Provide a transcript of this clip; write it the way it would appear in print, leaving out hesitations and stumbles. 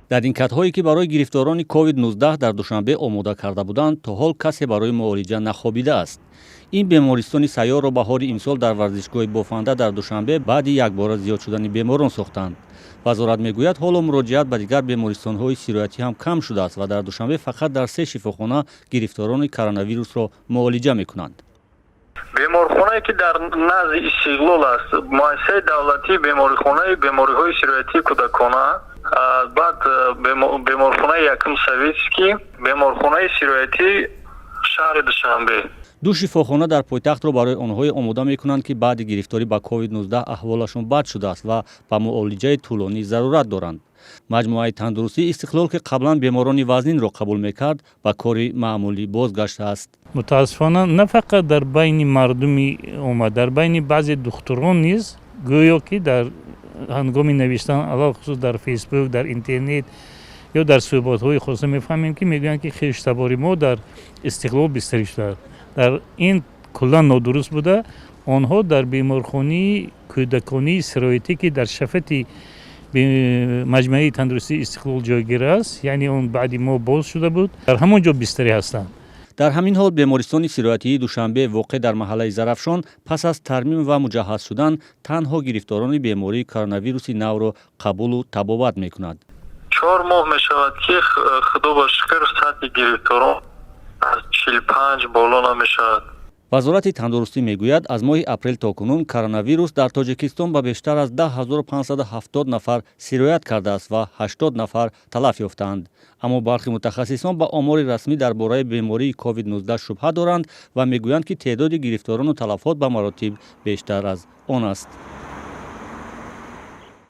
Дар ин катҳое, ки барои гирифторони COVID-19 дар Душанбе омода карда буданд, то ҳол касе барои муолиҷа нахобидааст. Ин бемористони сайёрро баҳори имсол дар варзишгоҳи Бофанда дар Душанбе баъди якбора зиёд шудани беморон сохтанд. Вазорат мегӯяд, ҳоло муроҷиат ба дигар бемористонҳои сироятӣ ҳам кам шудааст ва дар Душанбе фақат дар се шифохона гирифторони коронавирусро муолиҷа мекунанд. Беморхонае, ки дар назди Истиқлол аст, муассисаи давлатии беморихонаи бемориҳои сироятии кӯдакона, баъд беморхонаи якум Советский, беморхонаи сироятии шаҳри Душанбе. Ду шифохона дар пойтахтро барои онҳое омода мекунанд, ки баъди гирифторӣ ба COVID-19 аҳволашон бад шудааст ва ба муолиҷаи тӯлонӣ зарурат доранд. Маҷмӯаи тандурустии Истиқлол, ки қаблан беморони вазнинро қабул мекард, ба кори маъмулӣ бозгаштааст. Мутаассифона, на фақат дар байни мардуми омма, дар байни баъзе духтурон низ гӯё ки дар ҳангоми навиштан, алалхусус дар Фейсбук, дар интернет ё дар суҳбатҳои хоса мефаҳмем, ки мегӯянд, ки хештабори мо дар Истиқлол бистарӣ шудааст. Дар ин куллан нодуруст буда, онҳо дар беморхонаи кӯдаконии сироятӣ, ки дар шафати маҷмӯаи тандурустии Истиқлол ҷойгир аст, яъне он баъди мо боз шуда буд, дар ҳамон ҷо бистарӣ ҳастанд. Дар ҳамин ҳол, бемористони сироятии Душанбе, воқеъ дар маҳаллаи Зарафшон, пас аз тармим ва муҷаҳҳаз шудан, танҳо гирифторони бемории коронавируси навро қабулу табобат мекунад. 4 моҳ мешавад, ки, худо ба шукр, сатҳи гирифторон аз 45 боло намешавад. Вазорати тандурустӣ мегӯяд, аз моҳи апрел то кунун коронавирус дар Тоҷикистон ба бештар аз 10 570 нафар сироят кардааст ва 80 нафар талаф ёфтаанд. Аммо бархи мутахассисон ба омори расмӣ дар бораи бемории COVID-19 шубҳа доранд ва мегӯянд, ки теъдоди гирифторону талафот ба маротиб бештар аз он аст.